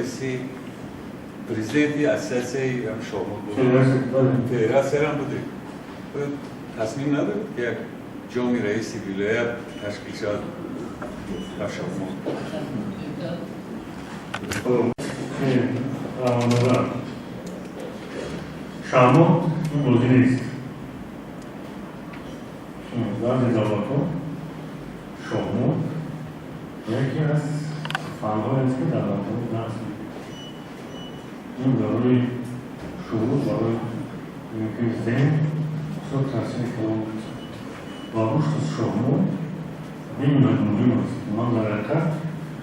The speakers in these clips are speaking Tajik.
Раиси президенти ассотсиатсияи шоҳмот буд, федератсияам будем. Тасмим надоред, ки як ҷоми раиси вилоят ташкил шавад дар шоҳмот? Шоҳмот ин бозӣ нест. Баъзе давлатҳо шоҳмот яке аз фанҳое аст, ки дар мактаб дарс медиҳад. Ин барои шуур, барои ки зеҳн бисёр таъсири калон мерасонад ва рушди шоҳмот бениҳоят муҳим аст. Ман дар ҳақиқат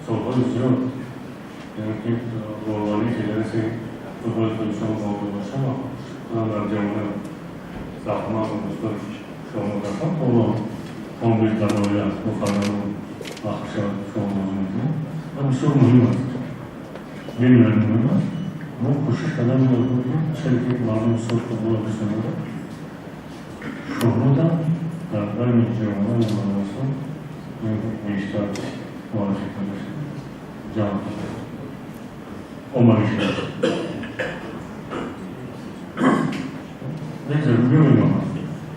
солҳои зиёд, яъне ки роҳбарии Федератсияи футболи Тоҷикистон ба уҳда доштам ва худам дар ҷавонӣ завқманд ва дӯстдори шоҳмот ҳастам. Ҳоло комил дар оила бо фарзандон вақт шавад, шоҳмот бозӣ мекунем ва бисёр муҳим аст, бениҳоят муҳим аст. Мо кӯшиш кардан мекунем, ки чаре ки мардум бисёр футболро дӯст медорад, шоҳмотам дар байни ҷавонон ва наврасон бештар муаррифӣ карда шавад, ҷамъ карда шавад, оммавӣ шавад. Бигзор, биёем.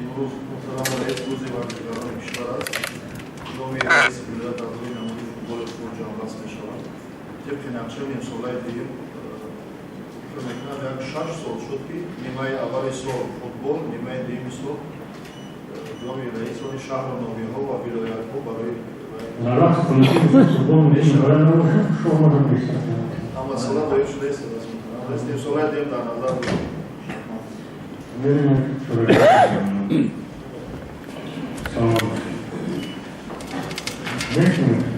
Имрӯз, муҳтарам раис, Рӯзи варзишгарони кишвар аст. Ҷоми раиси вилоят аз рӯи намуди футболи хурд ҷамъбаст мешавад. Тибқи нақша, нимсолаи дуюм, фикр мекунам, як 6 сол шуд, ки нимаи аввали сол футбол, нимаи дуюми сол ҷоми раисони шаҳру ноҳияҳо ва вилоятҳо барои Дар вақти футбол мешавад, набошад, шоҳмотам бештар. Ҳамасола доир шуда истодааст, муҳтарам раис. Нимсолаи дуюм дар назар дорем. Берем, салом. Мешунавед?